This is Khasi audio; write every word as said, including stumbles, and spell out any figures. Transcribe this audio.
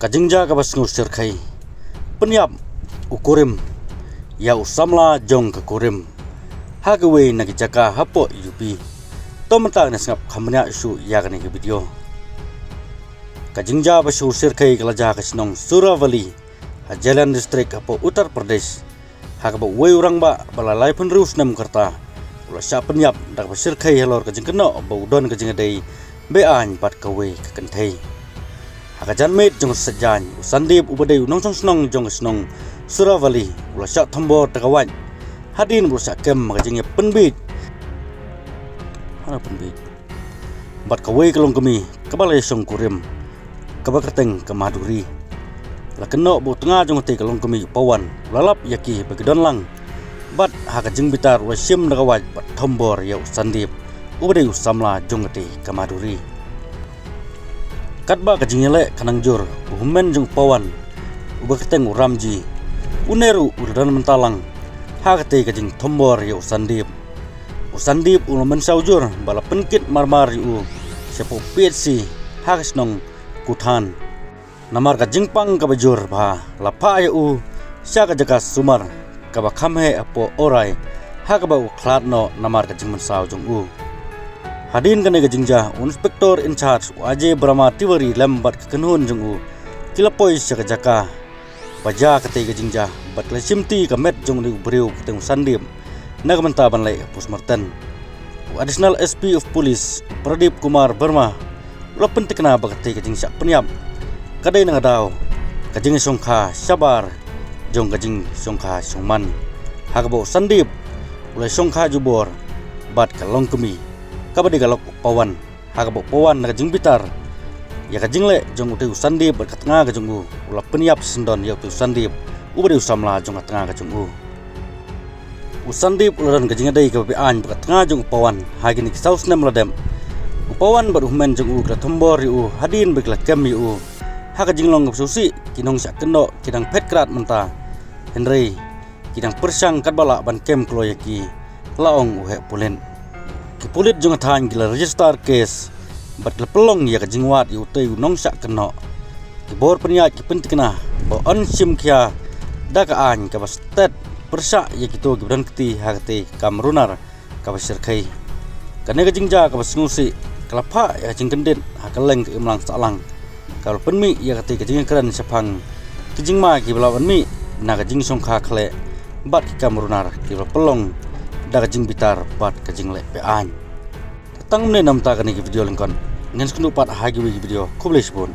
Ka jingjia kaba sngewsyrkhei. Pynïap u kurim ïa u samla jong ka kurim ha kawei na ki jaka hapoh U P. To mynta ngin sngap kham bniah shuh ïa kane ka video. Ka jingjia ba sngewsyrkhei ka la jia ha ka shnong Suravali ha Jalandhar District hapoh Uttar Pradesh. Ha kaba uwei u rangbah ba la laiphew hynriew snem ka rta u la shah pynïap da kaba syrkhei halor ka jingkynnoh ba u don ka jingïadei be-aiñ bad kawei ka kynthei. Ha ka janmiet jong ka seit jaiñ, u Sandeep uba dei u nongshong shnong jong ka shnong Suravali u la shah thombor da ka wait hadien ba u la shah kem ha ka jingïapynbiej, ha pynbiej bad kawei ka longkmie kaba la ïashong kurim kaba kyrteng ka Madhuri. La kynnoh ba u tnga jong katei ka longkmie, u Pawan, u la lap ïa ki ba ki don lang bad ha ka jingbitar u la shim da ka wait bad thombor ïa u Sandeep uba dei u samla jong katei ka Madhuri. Katba ka jingïaleh ka nang jur, u hynmen jong u Pawan uba kyrteng u Ramji, une ruh u la don mynta lang ha katei ka jingthombor ïa u Sandeep. U Sandeep u la mynsaw jur bad la pynkit marmar ïa u shapoh P H C ha ka shnong Kuthan. Namar ka jingpang kaba jur bha, la phah ïa u sha ka jaka sumar kaba kham heh hapoh Orai, ha kaba u khlad noh namar ka jingmynsaw jong u. Hadien kane ka jingjia, u Inspector in charge u Ajay Brahma Tiwari lem bad ka kynhun jong u ki la poi sha ka jaka ba jia katei ka jingjia bad ki la shimti ka met jong une u briew kyrteng u Sandeep na ka bynta ban leit postmortem. U Additional S P of Police, u Pradeep Kumar Verma, u la pynthikna ba katei ka jingshah pynïap ka dei na ka daw ka jingshongkha shabar jong ka jingshongkha shongman, ha kaba u Sandeep u la shongkha jubor bad ka longkmie kaba dei ka lok u Pawan. Ha kaba u Pawan na ka jingbitar ïa ka jingleh jong utei u Sandeep bad ka tnga ka jong u, u la pynïap shisyndon ïa utei u Sandeep uba dei u samla jong ka tnga ka jong u. U Sandeep u la don ka jingïadei kaba be-aiñ bad ka tnga jong u Pawan ha kine ki saw snem la dep. U Pawan bad u hynmen jong u ki la thombor ïa u hadien ba ki la kem ïa u. Ha ka jinglong kaba sngewsih, ki nongshah kynnoh ki dang phet krad mynta, hynrei ki dang pyrshang katba lah ban kem kloi ïa ki, la ong u heh pulit. Ki pulit jong ka thaiñ ki la register case bad ki la pynlong ïa ka jingwad ïa utei u nongshah kynnoh. Ki bor pynïaid ki pynthikna ba yn shim khia da ka aiñ kaba stet pyrshah ïa kito kiba don kti ha katei ka kam runar kaba syrkhei. Kane ka jingjia kaba sngewsih ka la phah ïa ka jingkyndit ha kylleng ka imlang sahlang, kaba la pynmih ïa katei ka jingkren shaphang ki jingma kiba la ban mih na ka jingshongkha khleh bad ki kam runar kiba la pynlong da ka jingbitar bad ka jingleh be-aiñ. Tang mynne na mynta kane ka video lyngkot. Ngin sa ïakynduh pat ha kiwei ki video. Khublei shibun.